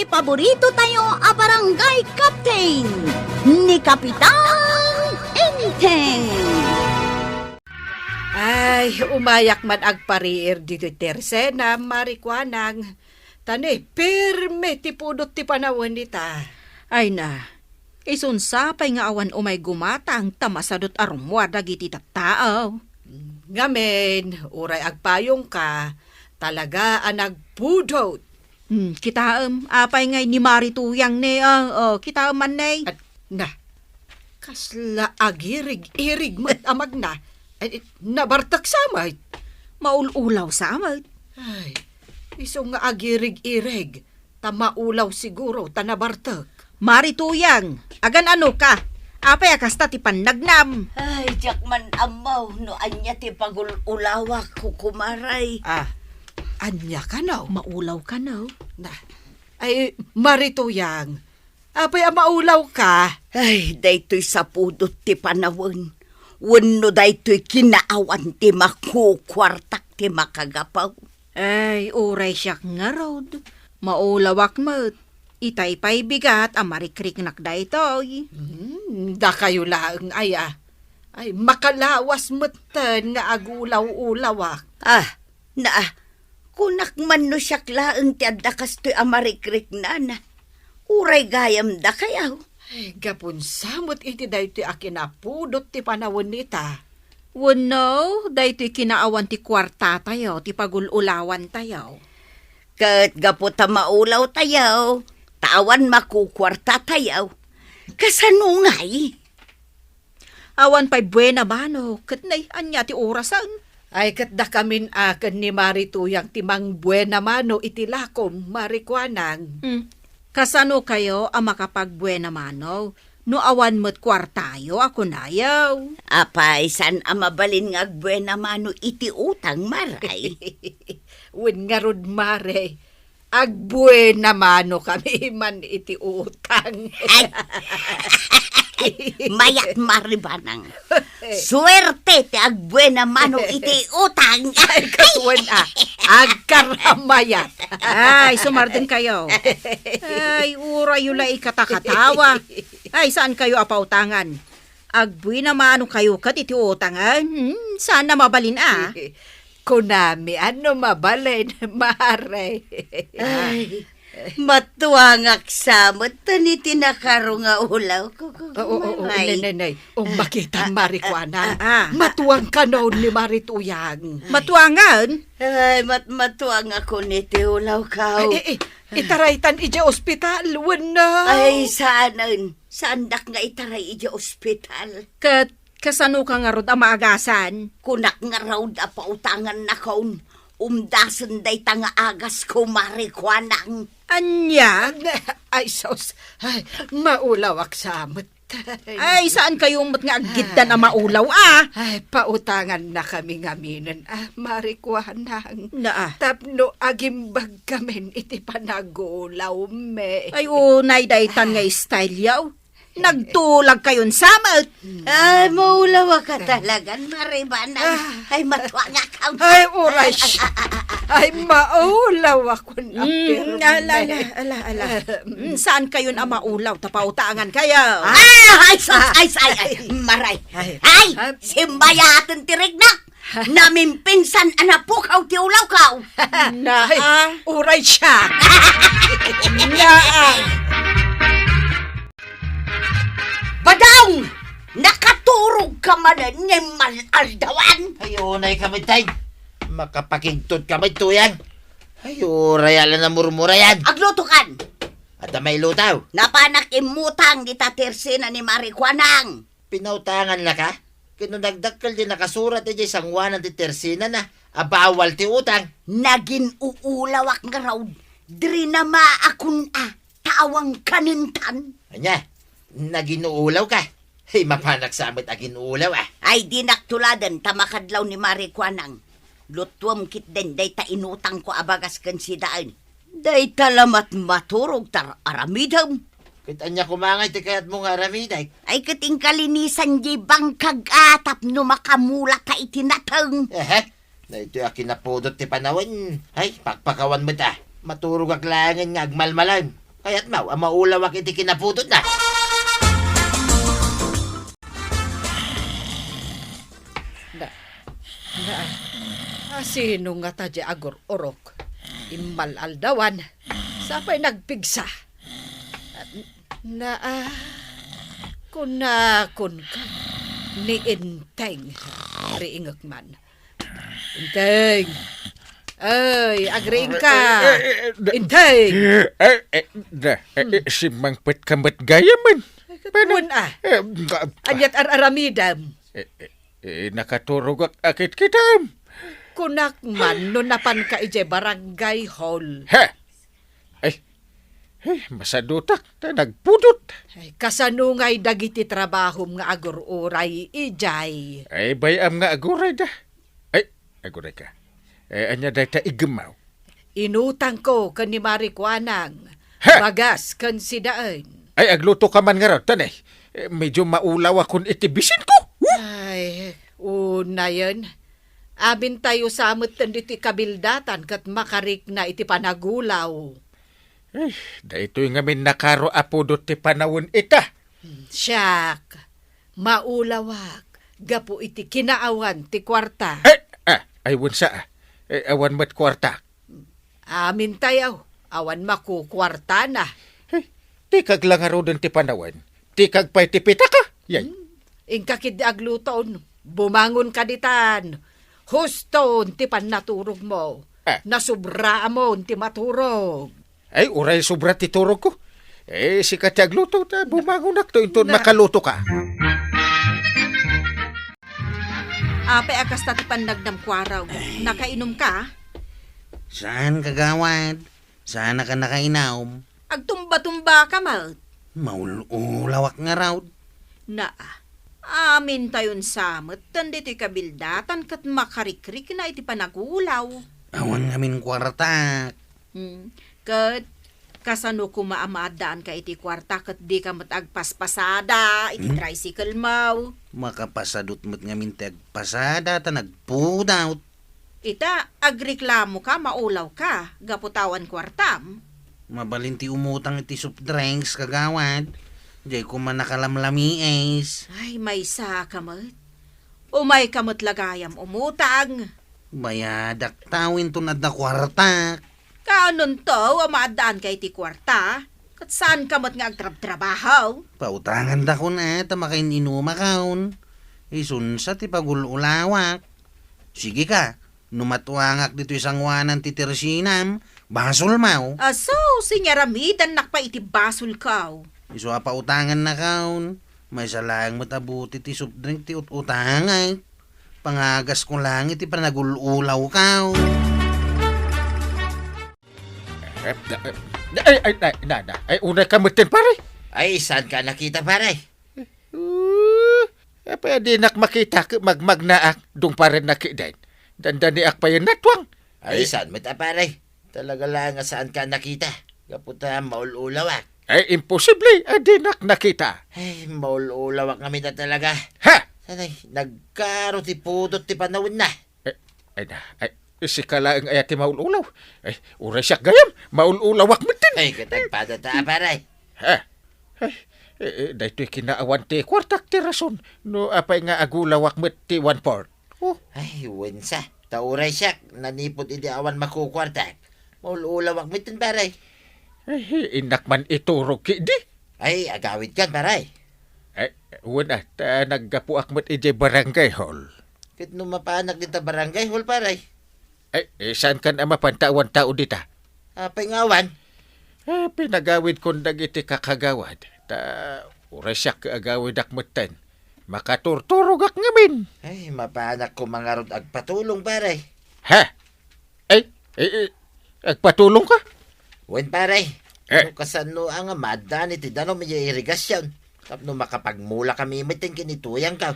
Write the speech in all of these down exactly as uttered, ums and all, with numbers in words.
Paborito tayo a barangay captain, ni Kapitan Enteng. Ay, umayak man agpariir ditoy tersena, Mari Kuanang. Ta ni, pirme ti pudot ti panawen ita. Ay na, isun sapay nga awan umay gumatang ta masadut a rummuar dagiti tattao. Ngamin, uray agpayongka, talaga a nagpudot. Hmm, kitaem, apay ngay ni Mari Tuyang ne, ah, oh, kitaem man ne. At, na, kasla agirig-irig met a magna. Ay, nabartek sa met. Maul-ulaw sa met. Ay, isu nga agirig-irig, ta maulaw siguro, ta nabartek. Mari Tuyang, agan-anoka? Apay a kasta ti pannagnam? Ay, diak man ammo no ania ti pagul-ulawak, kukumaray. Ah, ania kano? Maulaw kano? Na, ay, Mari Tuyang, apay a maulawka? Ay, daytoy sapudot ti panawen. Wenno daytoy kinaawan ti makukuartak ti makagapu. Ay, uray siak ngarud. Maulawak met. Itay pay bigat a marikriknak daytoy. Hmm, dakayo laeng aya. Ay, makalawas metten nga agulaw-ulawak. Ah, na, kunak man no siak laeng ti adda kastoy a marikriknan. Uray gayam dakayo. Ay, gapun sa met iti daytoy a kinapudot ti panawen ita. Wenno, daytoy kinaawan ti kuartatayo, ti pagul-ulawantayo. Ket gapu ta maulawtayo, ta awan makukuartatayo, kasano ngay? Awan pay buena mano, ket nay, ania ti orasen? Ay, ket dakamin a ken ni Mari Tuyang ti mangbuena mano iti lakom, Mari Kuanang. Hmm. Kasano kayo a makapagbuena mano? No awan met kuartayo a kunayo. Apay, saan a mabalin nga agbuena mano iti utang, Mari? Wen ngarud, Mari, agbuena mano kami man iti utang. Ay. Mayat, Mari Banang. Suerte ti agbuena mano iti utang. Ay, kasuan a. Agkaramayat. Ay, sumardeng kayo. Ay, urayo la ikatakatawa. Ay, saan kayo a pautangan? Agbuena mano kayo ket iti utang, ah? Hmm, saan a mabalin, ah? Kunami, ano mabalin, Mare? Ay, matuangak sa met ta ni ti nakaro nga ulaw ko, ko, Oo, oo, oo, Mare. Nay, nay, nay. O, makita, Mare Kuana. Ah, ah. Matuang kanon ni Mare Tuyang. Matuangan? Ay, mat-, matuang ako ni ti ulaw ka. Ay, eh, eh, itaraytan iti ospital, wenno? Ay, saanen. Saandak nga itaray iti ospital. Ket kasano ka ngarud a maagasan? Kunak ngarud a pautangannakon. Umdasen dayta nga agas ko, Mare Kuanang. Ania? Ay, sus. Ay, maulawak sa met. Ay, saan kayo met nga aggiddan a maulaw, ah? Ay, pautangannakami ngaminen, ah, Mare Kuanang. Naa. Tapno agimbag kamin iti panagulawmi. Ay, unay daytan nga style yaw. Nagtulag kayon sa met. Ay, maulaw ka talagan, Mare Banang. Ah. Ay, matuangak. Ay, uray siya. Ay, maulaw ako na. Mm, ala, ala, ala, ala. Mm, saan kayon a maulaw? Ta pautangan kayo. Ah, ay, sus, ay, ay, ay, maray. Ay. Ay, simbayaten ti riknak. Namimpinsan a napukaw ti ulaw kaw. Na, ay, ah, uray siya. Na, ah. Badong! Nakaturog ka manen nga mal-aldawan? Ay, unay kami, tay. Makapakigtot kami, Tuyang. Ay, uray ala namurmurayan. Agluto kan! Adda mailutaw. Napanak immutang dita tersena ni Mare Kuanang. Pinautangan na ka? Ket no nagdakkel ti nakasurat idiay sangoanan ti tersenana a bawal ti utang. Nagin-uulawak ngarud. Diri na maakun a ta awan kanentan. Ania? Nagin-uulaw ka? Hey, mapanak sa met agin-uulaw, ah. Ay, dinak tuladen ta makadlaw ni Mare Kuanang. Lutuem ketdin dayta inutangko a bagas ken sidaen. Dayta la met maturog ta aramidem. Ket ania koma ngay ti kayatmo nga aramidek? Ay, ket inkalinisan di bangkag a tapno makamula ta iti nateng. Ehe. Daytoy a kinapudot ti panawen. Ay, pakpakawan met a. Maturogak laengen nga agmalmalem. Kayatmo a maulawak iti kinapudotna? Na, na, a, sino ngata diay agur-urok? Immal-aldawan, sapay nagpigsa. Na, a, kunakunka ni Enteng, riingek man. Enteng! Ay, agriingka! Eh, eh, eh, da- Enteng! Eh, eh, da, eh, eh, simmangpetka met gayamen. Ay, ket wen, a. Eh, nga- Ania't ar-aramidem? Eh, eh, eh, nakaturogak a kitkitaem. Kunak man no napanka idiay barangay hall. He! Ay, ay, masadutak ta nagpudot. Ay, kasano ngay dagiti trabahom nga agur-uray idiay? Ay, bay-am nga agurayda. Ay, agurayka. Eh, ania dayta iggemmaw? Inutangko ken ni Mari Kuanang. Ha? Bagas ken sidaen. Ay, aglutoka man ngarud, tan, eh. Eh, medyo maulawakon iti bisinko. Huh! Ay, unayen. Amintayo sa metten ditoy kabildatan ket makarikna iti panagulaw. Eh, daytoy ngamin nakaro a pudot ti panawen ita. Hmm, siak, maulawak gapu iti kinaawan ti kuarta. Eh, ah, ay, wensa, ah. Eh, awan met kuarta. Amintayo, awan makukuartana. Eh, tikag la ngaruden ti panawen. Tikag pay ti pitaka. Yay. Hmm. Inka ketdi agluton. Bumangonka ditan. Huston ti pannaturogmo. Ah. Nasobraamon ti maturog. Ay, uray sobra ti turogko. Eh, sika ti agluto, ta bumangonakto inton Na- makalutoka. Apay a kasta ti pannagnam, kuarog? Ay. Nakainomka? Saan, kagawad. Saanaka nakainom. Agtumba-tumbaka met. Maul-ulawak ngarud. Naa, amintayon sa metten ditoy kabildatan ket makarikrikna iti panagulaw. Awan ngamin kuartak. Hmm. Ket kasano koma a maaddaanka iti kuarta ket dika met agpaspasada iti Hmm? tricycle-mo? Makapasadut met ngamin ti agpasada ta nagpudot. Ita, agreklamoka, maulawka, gapu ta awan kuartam? Mabalin ti umutang iti soft drinks, kagawad. Diay koma nakalamlamiis. Ay, maysaka met. Umayka met la gayam umutang. Bayadak ta, inton adda kuartak. Kaanonto a maaddaanka iti kuarta, ket saanka met nga agtrabtrabaho? Pautangandakon a ta makainumakon. Isunsa ti pagul-ulawak. Sige ka, no matuangak ditoy sangoanan ti tersinam, basolmo. Aso, sinyaramedannak pay iti basolko. Isu a pautangannakon, maysa laeng met a bote ti soft drink ti ut-utangek. Pangagasko laeng iti panagul-ulawko. Eh, da-, eh, ay, ay, ay, na, na. Ay, unay ka metten, pare. Ay, saanka a nakita, pare? Uh, apay a dinak makita, ket magmagnaak, dungparen na ketdin. Dandaniak pay natuang. Ay, Eh. saan met a, pare? Talaga laeng a saanka a nakita. Gapu ta maul-ulawak. Ay, imposible a dinak nakita. Ay, maul-ulawak ngamin a talaga. Ha? Sanay, nagkaro ti pudot ti panawenna. Eh, ay na, ay, sika laeng aya ti maul-ulaw. Ay, uray siak gayam, maul-ulawak metten. Ay, ket agpadata, pare. Ha? Ay, eh, eh, daytoy kinaawan ti kuartak ti rason. No apay nga agulawak met ti one-fourth. Oh. Ay, wensa. Ta uray siak, nanipud idi awan makukuartak. Maul-ulawak metten, pare. Ay, innak man iturog ketdi. Ay, agawidkan, pare. Ay, wen a, ta naggapuak met idiay barangay hall. Ket no mapanak dita barangay hall, pare? Ay, eh, saankan a mapan ta awan tao dita? Apay nga awan? Eh, pinagawidkon dagiti kakagawad. Ta uray siak agawidak metten. Makaturturogak ngamin. Ay, mapanak koma ngarud agpatulong, pare. Ha? Ay, ay, ay, agpatulongka? Wen, pare. Eh. No kasano a nga maaddaan iti danum idiay irigasion tapno makapagmulakami metten ken ni tuyangko.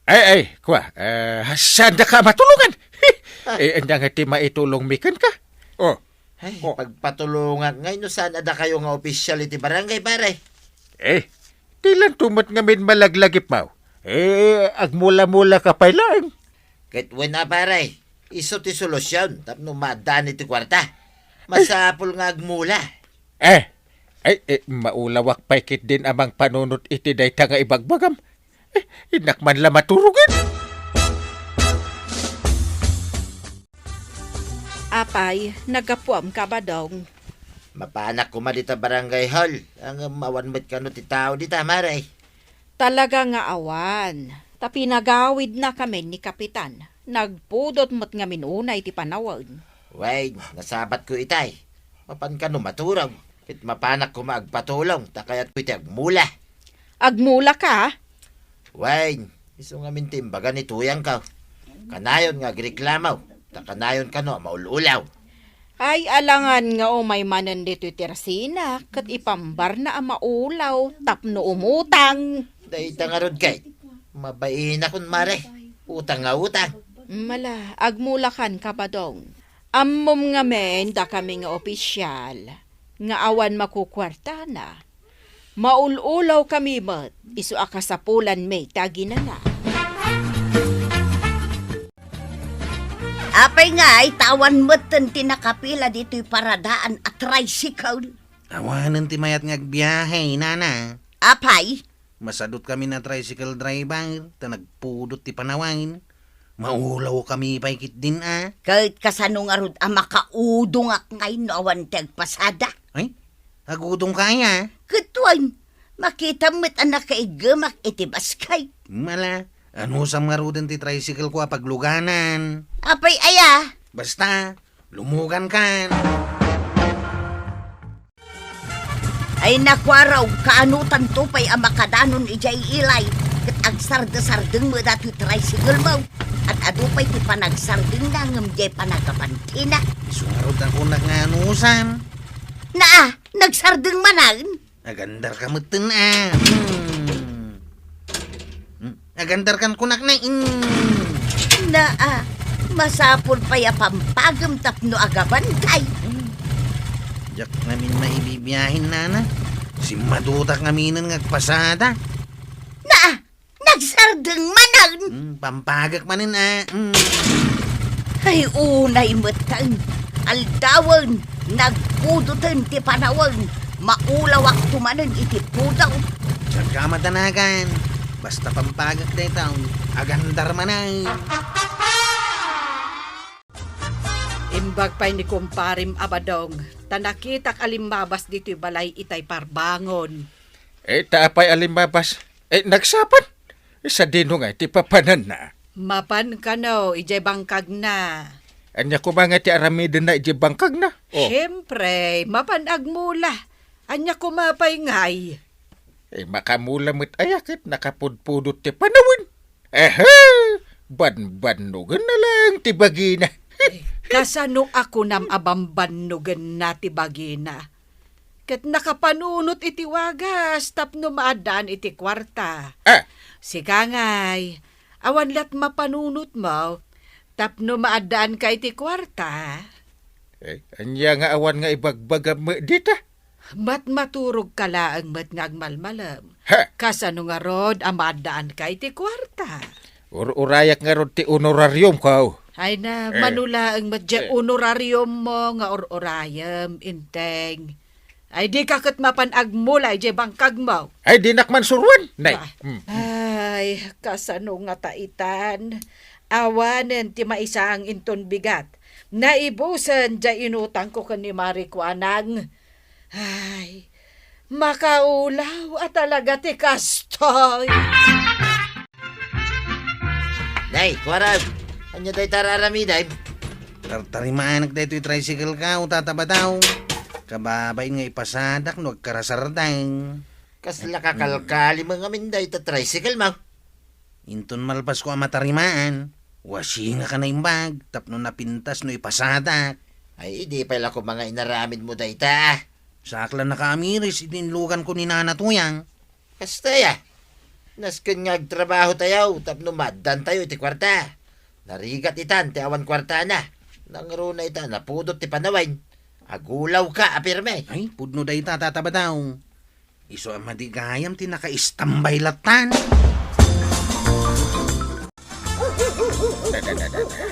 Ay, ay, kua, eh, saandaka a matulongan? Ah. Eh, ania nga ti maitulongmi kenka? Oh. Ay, Oh. pagpatulongak ngay no saan a dakayo nga opisyal iti barangay, pare. Eh, dilanto met ngamin malaglagipmaw. Eh, agmula-mulaka pay laeng. Ket wen a, pare, isu ti solusion tapno maaddaan iti kuarta. Masapul nga agmula. Eh, Ay, eh, maulawak pay ketdin a mangpanunot iti dayta nga ibagbagam. Eh, innak man la maturogen. Apay, naggapuam ka, Badong? Mapanak koma dita barangay hall. Ngem awan met kano ti tao dita, mare. Talaga nga awan. Ta pinagawidnakamin ni Kapitan. Nagpudot met ngamin unay ti panawen. Wen, nasabatko itay. Mapan kano maturog. Ket mapanak koma agpatulong, ta kayatko iti agmula. Agmula ka? Wen, isu ngamin ti imbaga ni Tuyangko. Kanayon nga agreklamo, ta kanayon kano a maul-ulaw. Ay, alangan nga umay manen ditoy tersina, ket ipambarna a maulaw tapno umutang. Dayta ngarud ket, mabainakon, mare. Utang nga utang. Mala, agmulakan ka, Badong. Ammom ngamin dakami nga opisyal nga awan makukuartana. Maul-ulaw kami met, isu a kasapulanmi ti aginana. Apay ngay, ta awan metten ti nakapila ditoy paradaan a tricycle? Awanen ti mayat nga agbiahe, nana. Apay? Masadut kami na tricycle driver, ta nagpudot ti panawen. Maulaw kami pay ketdin a. Ket kasano ngarud a makaudongak ngay no awan ti agpasada? Ay, agudongka aya? Ket wen, makitam met a nakaiggemak iti basket. Mala, anusam ngaruden ti tricycle ko a pagluganan. Apay aya? Basta, lumugankan. Ay nakuaraw, kaanotanto pay a makadanon idiay ilay, ket agsardasardeng met datoy tricycle mo. Ad-adu pay ti panagsardengna ngem diay panagapantina. Isu ngarud a kunak nga anusam. Naa, nagsardeng manen. Agandarka metten a. Hmm. Hmm. Agandarkan kunak na, mm. Naa, masapul pay a pampagem tapno agabantay. Mm. Diak ngamin maibibiahen, nana. Simmadutak ngaminen nga agpasada. Naa, nagsardeng manen. Mm, pampagek manen a. Mm. Ay, unay metten. Aldawen, nagpudoten ti panawen. Maulawakto manen iti pudaw. Diak ka madanagan. Basta pampagek daytoy, agandar manen. Imbag pay ni kumparem a Badong, ta nakitak a limmabas ditoy balay itay parbangon. Eh, ta apay a limmabas? Eh, nagsapan? Eh, sadino nga iti papananna? Mapan kano idiay bangkagna. Ania koma nga ti aramidenna idiay bangkagna? Oh. Siempre, mapan agmula. Ania koma pay ngay? Eh, makamula met aya ket nakapudpudot ti panawen. Ehe! Banbannogenna laeng ti bagina. Eh, kasano a kunam a banbannogenna ti bagina? Ket nakapanunot iti wagas tapno maaddaan iti kuarta. Ah! Sika ngay, awan la't mapanunotmo tapno maaddaanka iti kuarta? Eh, ania nga awan nga ibagbagam met dita? Matmaturogka laeng met nga agmalmalem. Ha! Kasano ngarud a maaddaanka iti kuarta? Ur-urayak ngarud ti honorariumko. Ay na, eh, mano laeng met diay, eh, honorariummo nga ur-urayem, Enteng. Ay, dika ket mapan agmula idiay bangkagmo. Ay, dinak man suroen. Nay. Ah. Hmm. Ay, kasano ngata itan? Awanen ti maisaang inton bigat. Naibusen diay inutangko ken ni Mari Kuanang. Ay, makaulaw a talaga ti kastoy. Nay, kuarem, ania dayta a aramidem? Tartarimaanak daytoy tricycle ko, Tata Badong. Kababain nga ipasadak no agkarasardeng. Kasla kakalkalim ngamin dayta tricycle mo? Inton malpasko a matarimaan, wasingak a naimbag tapno napintas no ipasadak. Ay, idi pay la koma nga inaramidmo dayta. Saak la nakaamiris iti inluganko ni Nana Tuyang. Kasta aya, nasken nga agtrabahotayo tapno maaddaantayo iti kuarta. Narigat itan ti awan kuartana. Nangruna ita napudot ti panawen. Agulawka a pirme. Ay, pudno dayta, Tata Badong. Isu a madi gayam ti nakaistambay lattan.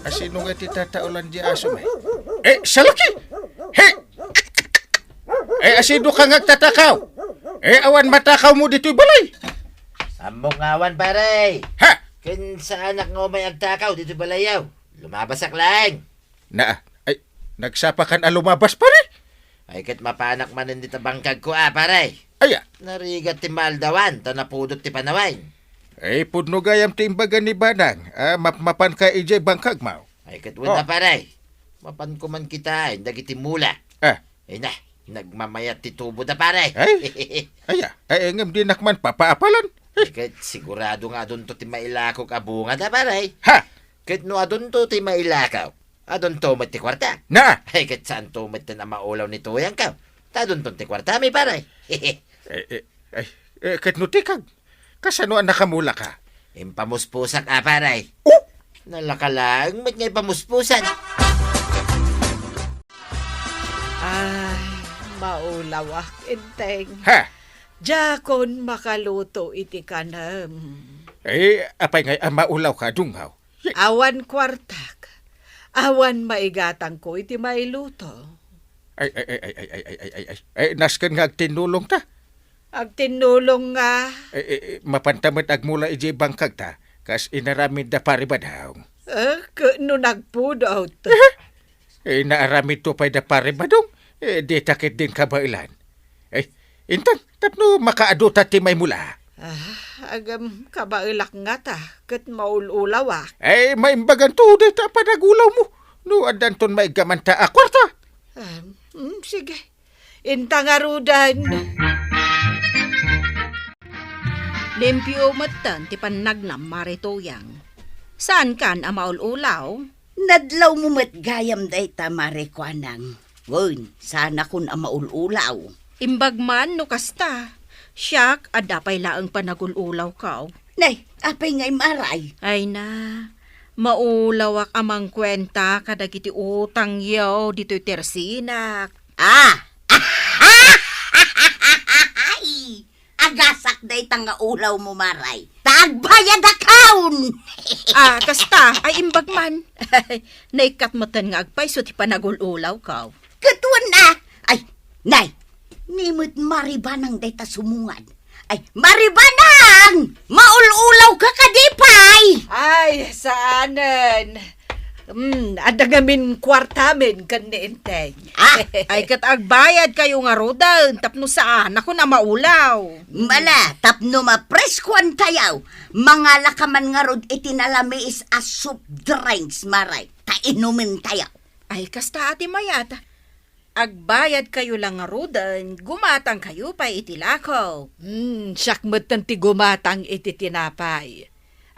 Asino nga ti tataolan di aso, eh? Eh, salaki! He! Ay, asino ka nga agtatakaw? Eh, awan matakawmo ditoy balay. Ammok nga awan, pare. Ha? Ken saanak nga umay agtakaw ditoy balayyo. Lumabasak laeng. Na, ay, nagsapakan a lumabas, pare? Ay, ket mapanak manen dita bangkagko, a, pare. Aya? Narigat ti maaldawan, ta napudot ti panawen. Ay, pudno gayam ti imbaga ni Banang, a, mapmapanka idiay bangkagmo. Ay, ket wen a, pare. Mapanko man kitaen dagiti mula. Ah. Ay na, nagmamayat ti tubo da, pare. Ay, aya, ay, ngem dinak man papaapalan. Ay, ket sigurado nga adunto ti mailakok a bunga da, pare. Ha? Ket no adunto ti mailakok, adunto met ti kuarta. Na! Ay, ket saanto met a maulaw ni Tuyang ka. Ta adunto ti kuarta, mi pare. Eh, eh, ay, eh, ket no tikag, kasano a nakamulaka? Impamuspusak, a, pare. Oh! Nalaka laeng met nga ipamuspusan. Ay, maulawak, Enteng. Ha? Diakon makaluto iti kanem. Eh, apay ngay a maulawka, Dungaw? Awan kuartak, awan maigatangko iti mailuto. Ay, ay, ay, ay, ay, ay, ay, ay, ay, ay, nasken nga agtinnulongta. Agtinnulong nga? Ay, ay, ay, mapanta met agmula idiay bangkagta, kas inaramid da pare Badong. Eh, ket no nagpudot? Eh, naaramidto pay da pare Badong, eh, dita ket din kabaelan. Eh, Enteng, tapno makaadu ta ti maimula. Ah, agam, kabaelak ngata, ket maul-ulawak. Eh, maimbaganto dayta a panagulawmo. No addanton maiggamanta a kuarta. Ah, mm, sige. Inta ngaruden. Limpio metten ti pannagnam, Mare Tuyang. Saankan a maul-ulaw? Nadlawmo met gayam dayta, Mare Kuanang. Wen, saanakon a maul-ulaw. Imbag man no kasta. Siak, adda pay laeng panagul-ulawko. Nay, apay ngay, Mare? Ay na, maulawak a mangkuenta kadagiti utangyo ditoy tersinak. Ah! Ay! Agasak dayta nga ulawmo, Mare. Ta agbayadakon! Ah, kasta, ay imbag man. Naikkat metten nga agpayso ti panagul-ulawko. Ket wen a, ay, nay, ni met Mare Banang dayta sumungad. Ay, Mare Banang! Maul-ulawka kadi pay? Ay, saanen. Hmm, adda ngamin kuartamin ken ni Enteng. Ah! Ay, ket agbayadkayo ngaruden tapno saanakon a maulaw. Ala, tapno mapreskoantayo, mangalaka man ngarud iti nalamiis a soft drinks, Mare, ta inumentayo. Ay, kasta a ti mayat. Agbayadkayo la ngaruden, gumatangkayo pay iti lako. Hmm, siak metten ti gumatang iti tinapay.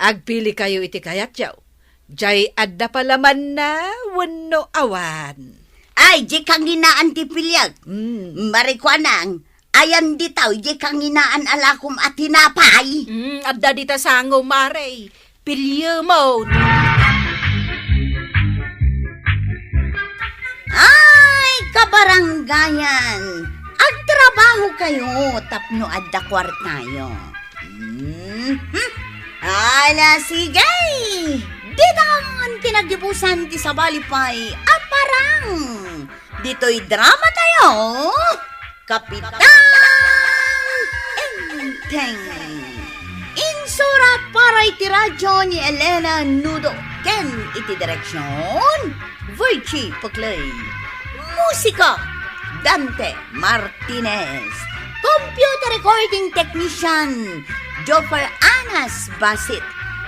Agpilikayo iti kayatyo. Jay adda palamanna wenno awan. Ay, jay kanginaan ti piliek. Hmm. Mare Kuanang, ayan ditoy jay kanginaan a lakom a tinapay. Hmm, adda dita sango, Mare. Piliemon. Ay, kabarangayan, agtrabahokayo tapno adda kuartayo. Mhm. Ala, sige. Dita ngamon ti naggibusan ti sabali pay a parang. Ditoy dramatayo, Kapitan Enteng. Insurat para iti radyo ni Elena Nudo ken iti direksion, Virgie Paclay. Musika, Dante Martinez. Computer recording technician, Joffer Anas Basit.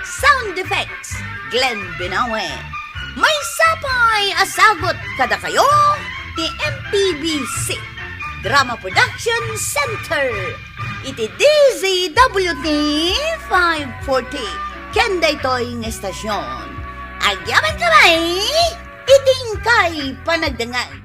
Sound effects, Glenn Binawe. Maysa pay a sagut kadakayo ti M P B C Drama Production Center iti D Z W T five forty ken daytoy nga estasion. Agyamankami iti inkay panagdengngeg.